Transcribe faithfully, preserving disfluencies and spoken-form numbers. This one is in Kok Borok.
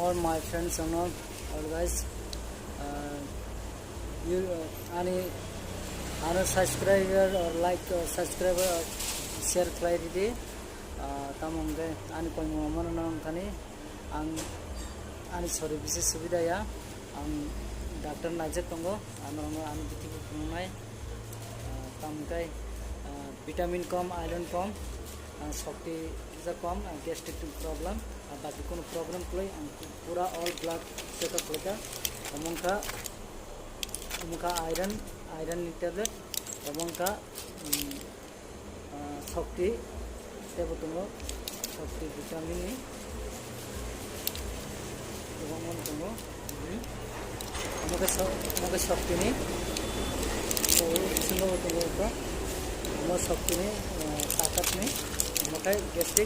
All my friends, ano, all guys, uh, you, uh, ani, ano subscriber or like, uh, subscriber or share khlai ridi. Uh, tamo hwnkhe ani koimung mano nang thani ang ani sori bisi subida ya, ang doctor naijak tongo, ano ano ani bithi phunuknai. Uh, tamo hwnkhe, uh, vitamin kom, iron kom, uh, shokti kisa kom, uh, gastric problem, uh, baki kono problem kwlwi ang pura all blood check up khlaikha. Omo wngkha, omo wngkha iron, iron ni tablet, omo wngkha, um, uh, shokti teibo tongo, shokti vitamin ni kwbangma tongo. Omo khe so-, omo khe shokti ni, o bisingo bo tongo eko, omo shokti ni, uh, takat ni, omo khe gastric